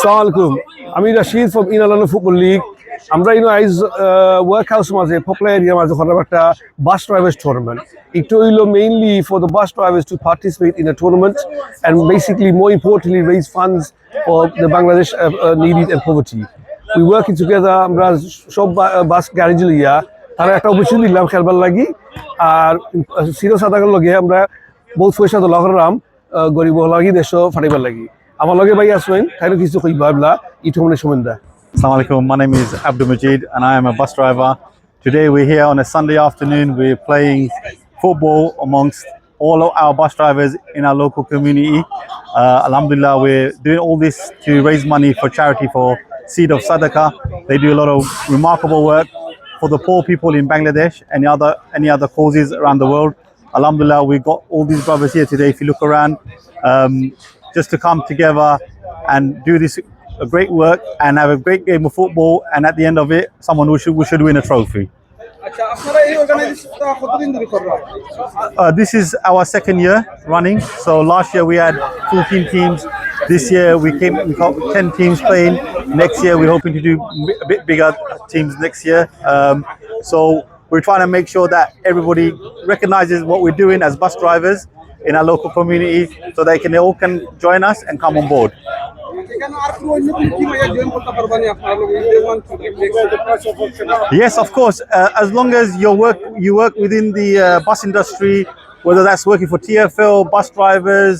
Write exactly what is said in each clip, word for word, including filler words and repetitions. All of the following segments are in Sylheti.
আসসালামু আলাইকুম। আমি Rashid from Inner London Football League. আমরা ইনো আইজ ওয়ার্কহাউস মাঝে, পপলা এরিয়া মাঝে করলাম একটা বাস ড্রাইভার্স টুর্নামেন্ট। এটা হইলো mainly for the bus drivers to participate in a tournament and basically, more importantly, raise funds for the Bangladesh uh, uh, needy and poverty. We working together. আমরা সব বাস গাড়ি লইয়া তারা একটা অপরচুনিটি দিলাম খেলবার লাগি। আর সিরো সাদাকার লগে আমরা বহুত পয়সা তোলা করলাম গরিব লাগি, দেশও ফাটাইবার লাগি। আমার লগে ভাই আছইন, তাইনও কিছু কইবা। ইটু মানে সুমেন্দা। Assalamu alaikum. My name is Abdul Majid and I am a bus driver. Today we're here on a Sunday afternoon. We're playing football amongst all of our bus drivers in our local community. Uh, Alhamdulillah, we're doing all this to raise money for charity for Seed of Sadaqah. They do a lot of remarkable work for the poor people in Bangladesh and other any other causes around the world. Alhamdulillah, we got all these brothers here today. If you look around, um, just to come together and do this a great work and have a great game of football, and at the end of it, someone we should we should win a trophy. আচ্ছা, আপনারা এই অর্গানাইজেশনটা কতদিন ধরে কররা? Uh, this is our second year running. So last year we had fourteen teams. This year we came we got ten teams playing. Next year we're hoping to do a bit bigger teams next year. Um, so we're trying to make sure that everybody recognizes what we're doing as bus drivers in our local community, so they can all can join us and come on board. এখানে আর কোনো অন্য কোনো টিম আইয়া জয়েন করতে পারবা নি আপনারা লোক? If they want to, Yes, of course. Uh, as long as you work, you work within the uh, bus industry, whether that's working for T F L, bus drivers,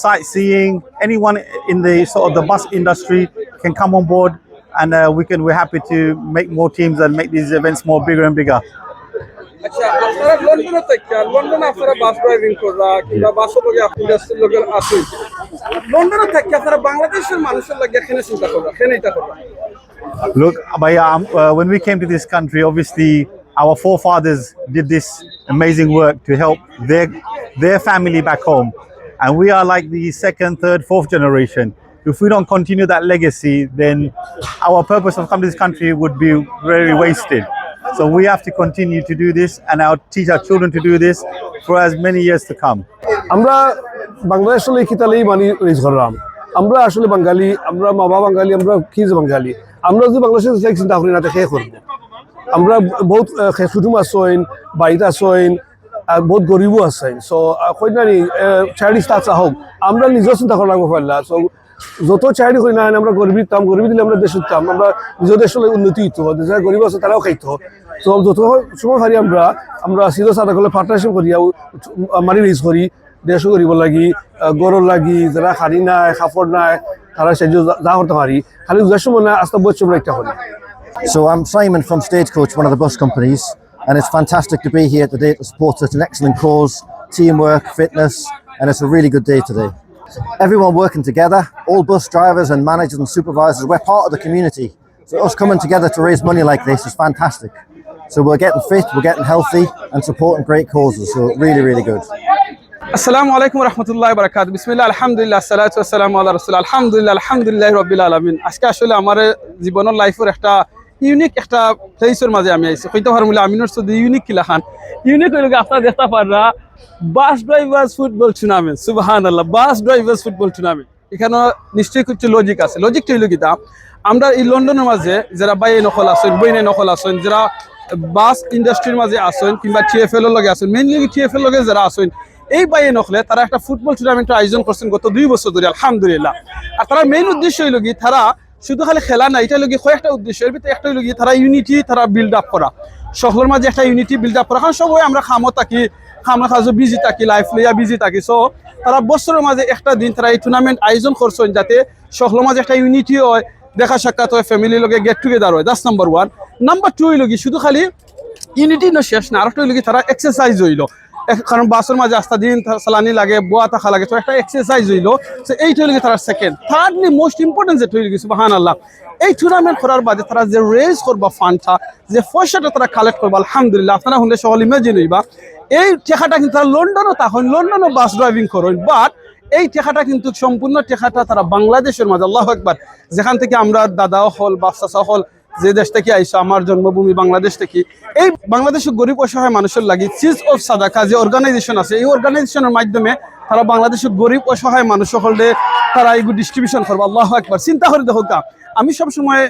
sightseeing, anyone in the sort of the bus industry can come on board, and uh, we can. We're happy to make more teams and make these events more bigger and bigger. আচ্ছা, আপনারা লন্ডনে থাকিয়া, লন্ডনে আপনারা বাস ড্রাইভিং কররা কিংবা বাসর লগে ইন্ডাস্ট্রির লগে আছেন, লন্ডনে থাকিয়া আপনারা বাংলাদেশের মানুষের লগে কেনে চিন্তা কররা, কেনে এটা কররা? Look, Bhaiya, um, uh, when we came to this country, obviously our forefathers did this amazing work to help their their family back home, and we are like the second, third, fourth generation. If we don't continue that legacy, then our purpose of coming to this country would be very wasted. So we have to continue to do this, and our teach our children to do this for as many years to come. আমরা বাংলাদেশ আসলে কিতালেই মানি রেজ করলাম। আমরা আসলে বাঙালি, আমরা মা বাবা বাঙালি, আমরা কি যে বাঙালি। আমরা যদি বাংলাদেশে চিন্তা করি না, তো কে করবো? আমরা বহুত আহ, কুটুম আছইন, বাড়িত আছইন, আর বহুত গরিবও আছইন। সো কই না নি, চ্যারিটি স্টার্টস হোক, আমরা নিজেও চিন্তা করা লাগবো পয়লা। সো যত চ্যারিটি করি না, আমরা গরিব দিতাম, গরিব দিলে আমরা দেশ দিতাম, আমরা নিজের দেশ হলে উন্নতি হইতো, যারা গরিব আছে তারাও খাইতো। তো যত সময় পারি আমরা, আমরা সিধা সাদা করলে পার্টনারশিপ করি, মানি রেজ করি, দেশও গরিব লাগি, আহ, গরুর লাগি, যারা খানি নাই, কাপড় নাই, তারা সাহায্য যা- যা করতে পারি। খালি উজার সময় না, আস্তে বছর একটা করি। So I'm Simon from Stagecoach, one of the bus companies, and it's fantastic to be here today to support such an excellent cause, teamwork, fitness, and it's a really good day today. Everyone working together, all bus drivers and managers and supervisors, we're part of the community. So us coming together to raise money like this is fantastic. So we're getting fit, we're getting healthy, and supporting great causes. So really, really good. আসসালামু আলাইকুম রহমতুল্লাহ বারাকাত। বিসমিল্লাহ, আলহামদুলিল্লাহ, সালাতু ওয়াসসালামু আলা রাসূল। আলহামদুলিল্লাহ, আলহামদুলিল্লাহ রব্বিল আলামিন। আজকে আসলে আমার জীবনের লাইফের একটা ইউনিক একটা প্লেসের মাঝে আমি আইছি। কইতে পারমু না আমিনর চৌধুরী ইউনিক কিলাখান। ইউনিক হইল কি, আপনারা দেখতে পাররা বাস ড্রাইভার্স ফুটবল টুর্নামেন্ট। সুবহানাল্লাহ, বাস ড্রাইভার্স ফুটবল টুর্নামেন্ট। এখানে নিশ্চয়ই কিছু লজিক আছে। লজিকটা হইল কিতা, আমরা এই লন্ডনের মাঝে যারা ভাইয়াইন অকল আছইন, বইনাইন অকল আছইন, যারা বাস ইন্ডাস্ট্রির মাঝে আছইন কিংবা টিএফএল এর লগে আছইন, মেইনলি টিএফএল এর লগে যারা আছইন, এই ভাইয়াইন অকলে তারা একটা ফুটবল টুর্নামেন্ট আয়োজন করছেন গত দুই বছর ধরে, আলহামদুলিল্লাহ। আর তারা মেইন উদ্দেশ্য হইল কি, তারা শুধু খালি খেলা না, এটা হইল কি কয়েকটা উদ্দেশ্য। এর ভিতরে একটা হইল কি, তারা ইউনিটি তারা বিল্ড আপ করা, সকলের মাঝে একটা ইউনিটি বিল্ড আপ করা। কারণ সবাই আমরা কামো থাকি, কামো কাজো বিজি থাকি, লাইফ লইয়া বিজি থাকি। সো তারা বছরের মাঝে একটা দিন তারা এই টুর্নামেন্ট আয়োজন করছেন, যাতে সকলের মাঝে একটা ইউনিটি হয়, দেখা সাক্ষাৎ হয়, ফ্যামিলির লগে গেট টুগেদার হয়। That's number one. Number two হইল কি, শুধু খালি ইউনিটি না শেষ না, আরেকটা হইল কি, তারা এক্সারসাইজ হইল। এক- কারণ বাসের মাঝে আস্তা দিন থা- চালানি লাগে, বওয়া থাকা লাগে, তো একটা এক্সারসাইজ হইল। তো এইটা হইল কি তারা সেকেন্ড। থার্ডলি মোস্ট ইম্পর্টেন্ট যেটা হইল কি, সুবহানাল্লাহ, এই টুর্নামেন্ট করার বাদে তারা যে রেজ করবা ফান্ডটা, যে পয়সাটা তারা কালেক্ট করবা, আলহামদুলিল্লাহ, আপনারা হুনলে সকল ইমাজিন হইবা। এই টেকাটা কিন্তু তারা লন্ডনও তখন লন্ডনও বাস ড্রাইভিং করেন, বাট এই টেকাটা কিন্তু সম্পূর্ণ টেকাটা তারা বাংলাদেশের মাঝে, আল্লাহু আকবার, যেখান থেকে আমরা দাদা অকল, বাপ চাচা অকল, যে দেশ থেকে আইসো, আমার জন্মভূমি বাংলাদেশ থেকে, এই বাংলাদেশের গরিব অসহায় মানুষের লাগি সিজ অফ সাদাকা যে অর্গানাইজেশন আছে, এই অর্গানাইজেশনের মাধ্যমে তারা বাংলাদেশর গরিব অসহায় মানুষ সকলরে তারা এইগু ডিস্ট্রিবিউশন করবা। আল্লাহু আকবার। চিন্তা করি দেখউক্কা, আমি সবসময়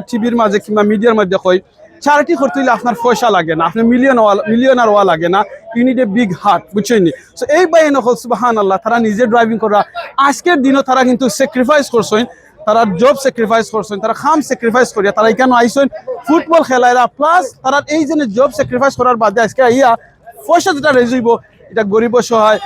টিভির মাঝে কিংবা মিডিয়ার মাঝে কই, চ্যারিটি করতে অইলে আপনার পয়সা লাগে না, আপনি মিলিয়ন মিলিয়নার অওয়া লাগে না, you need a big heart, বুঝছইন নি? So এই ভাইয়াইন অকল সুবহানাল্লাহ, তারা নিজে ড্রাইভিং করা, আজকের দিনও তারা কিন্তু স্যাক্রিফাইস করছইন, তারা জব স্যাক্রিফাইস করছইন, তারা কাম স্যাক্রিফাইস করিয়া তারা ইকানো আইছইন ফুটবল খেলাইরা, প্লাস তারা এই যে জব স্যাক্রিফাইস করার বাদে আজকে আইয়া পয়সা যেটা রেইজ অইবো, ইটা গরিব অসহায়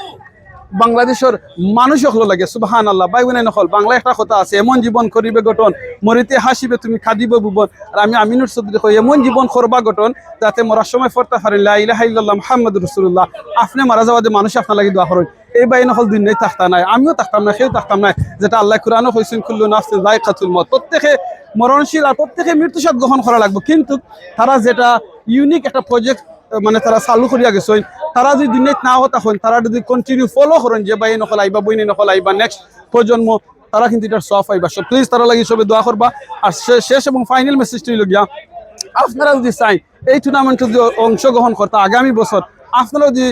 বাংলাদেশর মানুষ অকলর লাগি। সুবহানাল্লাহ। ভাই বইনাইন অকল, বাংলা একটা কথা আছে, "এমন জীবন করিবে গঠন, মরিতে হাসিবে তুমি, কাঁদিবে ভুবন।" আর আমি আমিনুর চৌধুরী কই, এমন জীবন করবা গঠন, যাতে মরার সময় পড়তা পারি, "লা ইলাহা ইল্লাল্লাহ মুহাম্মাদুর রাসূলুল্লাহ।" আপনে মারা যাওয়া যে মানুষ আপনার লাগি দোয়া করইন। এই ভাইয়াইন অকল দুনিয়াত থাকতা নায়, আমিও থাকতাম নায়, কেউ থাকতাম নায়, যেটা আল্লায় কোরআনো কইছইন, "কুল্লু নাফসিন যায়কাতুল মউত।" প্রত্যেকে মরণশীল, আর প্রত্যেকে মৃত্যু স্বাদ গ্রহণ করা লাগবো। কিন্তু তারা যেটা ইউনিক একটা প্রজেক্ট, মানে, তারা চালু করিয়া গেছইন, তারা যদি দুনিয়াত না থাকইন, তারা যদি কন্টিনিউ ফলো করইন, যে ভাইয়াইন অকল আইবা, বইনাইন অকল আইবা, নেক্সট প্রজন্ম, তারা কিন্তু ইটার সওয়াব পাইবা। So প্লিজ তারার লাগি সবে দোয়া করবা। আর শে-, শেষ এবং ফাইনাল মেসেজটা অইলো গিয়া, আপনারা যদি চাইন এই টুর্নামেন্টে যদি অংশগ্রহণ করতা আগামী বছর, আপনারা যদি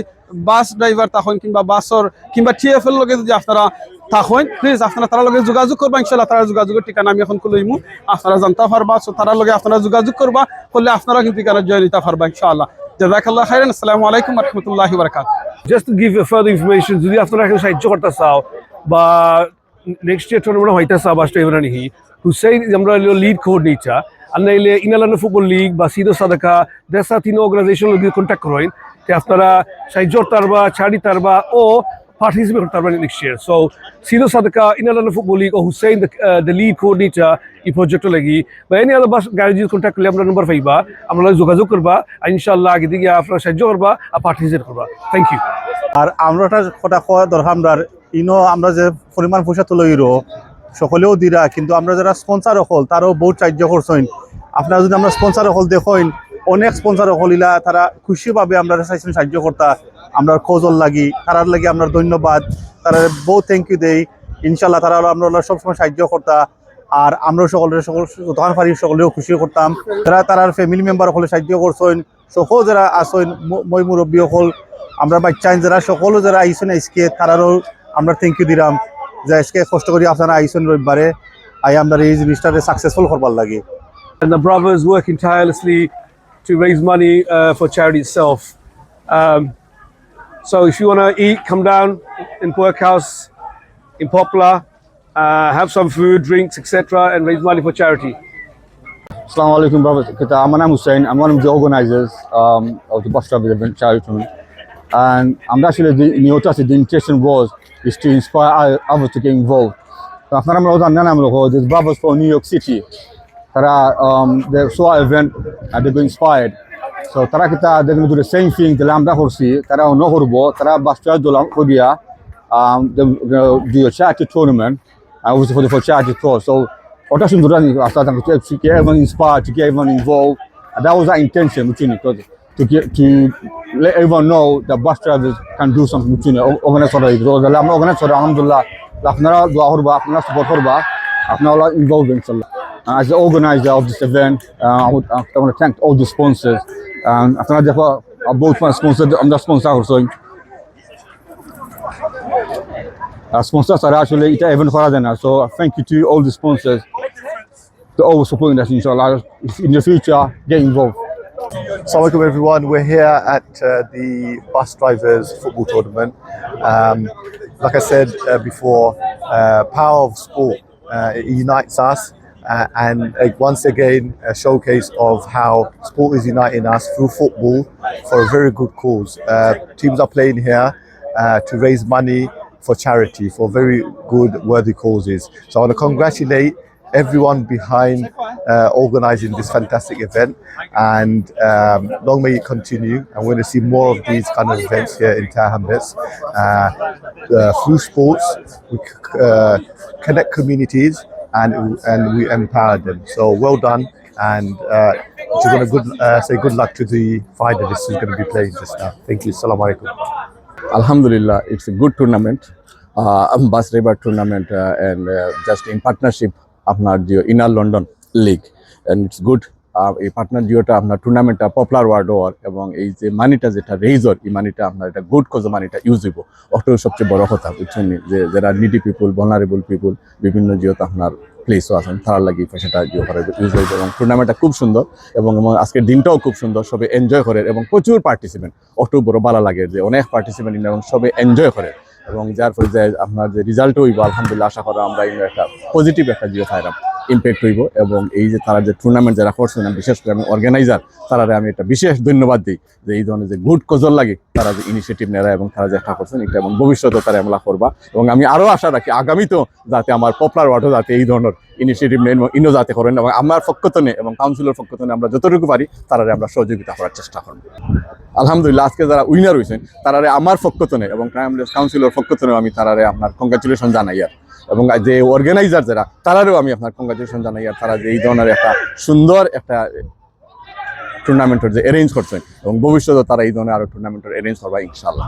বাস ড্রাইভার থাকইন কিংবা বাসর কিংবা টিএফএল লগে যদি আপনারা থাকইন, প্লিজ আপনারা তারার লগে যোগাযোগ করবা। ইনশাআল্লাহ, তারার যোগাযোগর ঠিকানা আমি এখন কইলাইমু, আপনারা জানতা পারবা। So তারার লগে আপনারা যোগাযোগ করবা, করলে আপনারা কিন্তু ইকানো জয়েন অইতা পারবা ইনশাআল্লাহ। জাযাকাল্লাহ খাইরান। আসসালামু আলাইকুম ওয়া রাহমাতুল্লাহি ওয়া বারাকাতুহু। Just to give a further information, যদি আপনারা কেউ সাহায্য করতা চাও বা নেক্সট ইয়ার টুর্নামেন্ট অইতা চাও, বাস ড্রাইভার নিয়া, হুসাইন আমরা অইলো লিড কোঅর্ডিনেটর, আর নাইলে ইনার লন্ডন ফুটবল লিগ বা সিদো সাদাকা, দেশা তিন অর্গানাইজেশন লগে কন্ট্যাক্ট করইন, তে আপনারা সাহায্য করতা পারবা, ছাড়ি তারবা ও পার্টিসিপেট করতা পারবা নেক্সট ইয়ার। So সিদো সাদাকা, ইনার লন্ডন ফুটবল লিগ ও Hussain, the, uh, the lead coordinator, এই প্রজেক্ট লাগি বা এনি আদার বাস গাড়ি যদি কন্ট্যাক্ট করলে আপনারা নাম্বার পাইবা, আপনারা যোগাযোগ করবা, আর ইনশাআল্লাহ আগে দিকে আপনারা সাহায্য করবা আর পার্টিসিপেট করবা। Thank you. আর আমরা একটা কথা কওয়া দরকার, আমরা ইনো আমরা যে পরিমাণ পয়সা তুলাইরো সকলেও দিরা, কিন্তু আমরা যারা স্পন্সর অকল তারাও বহুত সাহায্য করছইন। আপনারা যদি আমরা স্পন্সর অকল দেখইন, অনেক স্পন্সর অকল ইলা তারা খুশিভাবে আমরা চাইছইন সাহায্য করতা, আমরার কজর লাগি, তারার লাগি আমরা ধন্যবাদ, তারারে বহুত থ্যাংক ইউ দেই। ইনশাআল্লাহ তারা অকল আমরা সবসময় সাহায্য করতা, আর আমরা সকলরে সকল যতখান পারি সকলেও খুশি করতাম। তারা তারার ফ্যামিলি মেম্বার অকলে সাহায্য করছইন, সকল যারা আছইন, ম-, ময় মুরব্বী অকল, আমরা বাচ্চাইন যারা সকল যারা আইছইন আজকে, তারারও আমরা থ্যাংক ইউ দিলাম যে আজকে কষ্ট করি আপনারা আইছইন রবিবারে, আই আমরা এই জিনিসটারে সাকসেসফুল করবার লাগি। And the brothers working tirelessly to raise money, uh, for charity itself. Um, so if you wanna eat, come down in Workhouse, in Poplar, uh, have some food, drinks, et cetera, and raise money for charity. Assalamu alaikum, brothers. কিতা, আমার নাম Hussain. I'm one of the organizers, um, of the bus driver event, charity tournament. And আমরা আসলে যে নিয়ত আছে, the intention was, is to inspire o-, others to get involved. তো আপনারা আমরা জানেন, আমরা যে Brothers for New York City, তারা, um, they saw our event and they got inspired. So তারা কিতা, they're gonna do the same thing, তাইলে আমরা করছি, তারা অন্য করবো, তারা বাস ড্রাইভার দল করিয়া, um, they, they do a charity tournament, and obviously for the, for charity cause. So ওটা সুন্দর জানি, আশা থাকবে to, to get everyone inspired, to get everyone involved. And that was our intention, বুঝছইন নি? To, to get, to let everyone know that bus drivers can do something, বুঝছইন নি? অ-, organize করা হয়েছে। তো তাহলে আমরা organize করি, আলহামদুলিল্লাহ। আপনারা দোয়া করবা, আপনারা সাপোর্ট করবা, আপনারা ইনভলভ, ইনশাআল্লাহ। Uh, as the organizer of this event, uh, I would, uh, I want to thank all the sponsors. Um, আপনারা দেখো, uh, বহুত স্পন্সর, আমরা স্পন্সর করছি। আর স্পন্সর ছাড়া আসলে এটা ইভেন্ট করা যায় না। So thank you to all the sponsors, to always supporting us, inshallah. In the future, get involved. Assalamu alaikum, everyone. We're here at, uh, the bus drivers football tournament. Um, like I said, uh, before, uh, power of sport, uh, it unites us, uh, and, uh, once again, a showcase of how sport is uniting us through football for a very good cause. Uh, teams are playing here, uh, to raise money for charity, for very good, worthy causes. So I want to congratulate everyone behind, uh, organizing this fantastic event, and, um, long may it continue. And we're gonna see more of these kind of events here in Tower Hamlets. Uh, uh, through sports, we c-, uh, connect communities and, and we empower them. So well done, and, uh, just wanna good, uh, say good luck to the finalists who's gonna be playing just now. Thank you. Assalamu alaikum. Alhamdulillah, it's a good tournament, uh, bus driver tournament, uh, and, uh, just in partnership, আপনার যে inner London league, and it's good. আহ, এই পার্টনার জিওটা আপনার টুর্নামেন্টটা popular world over এবং এই যে মানিটা যেটা রেইজ অর, এই মানিটা আপনার এটা গুড কজর মানিটা ইউজ হইব। অটাউ সবচেয়ে বড় কথা, বুঝছেন নি? যে যারা নিডি পিপল, ভালনারেবল পিপল, বিভিন্ন জিওতে আপনার প্লেসও আছেন, তারার লাগি পয়সাটা জিও করে ইউজ হইব। এবং টুর্নামেন্টটা খুব সুন্দর এবং এবং আজকের দিনটাও খুব সুন্দর, সবে এনজয় করে এবং প্রচুর পার্টিসিপেন্ট। অটাউ বড় ভালা লাগে যে অনেক পার্টিসিপেন্ট এবং সবে এনজয় করে এবং যার ফলে যে আপনার যে রেজাল্ট হইব, আলহামদুলিল্লাহ, আশা করা আমরা এই একটা পজিটিভ একটা জিও ফাইরাম ইম্প্যাক্ট হইব। এবং এই যে তারা যে টুর্নামেন্ট যারা করছেন, আমি বিশেষ করে আমি অর্গানাইজার, তারারে আমি একটা বিশেষ ধন্যবাদ দিই যে এই ধরনের যে গুড কজর লাগি তারা যে ইনিশিয়েটিভ নেরা এবং তারা যে একটা করছেন এটা, এবং ভবিষ্যতে তারা এমলা করবা। এবং আমি আরো আশা রাখি আগামীতেও যাতে আমার পপুলার ওয়ার্ল্ডও যাতে এই ধরনের ইনিশিয়েটিভ নেন এবং ইনো যাতে করেন, এবং আমার পক্ষ থেকে এবং কাউন্সিলর পক্ষ থেকে আমরা যতটুকু পারি তারারে আমরা সহযোগিতা করার চেষ্টা করব। আলহামদুলিল্লাহ, আজকে যারা উইনার হয়েছেন তারারে আমার পক্ষ থেকে এবং কাউন্সিলর পক্ষ থেকে আমি তারারে আপনার কংগ্রাচুলেশন জানাই আর, এবং যে অর্গানাইজার যারা, তারারেও আমি আপনার কংগ্রাচুলেশন জানাই আর, তারা যে এই ধরনের একটা সুন্দর একটা টুর্নামেন্টের যে অ্যারেঞ্জ করছেন এবং ভবিষ্যতে তারা এই ধরনের আরো টুর্নামেন্টের অ্যারেঞ্জ করবা ইনশাআল্লাহ।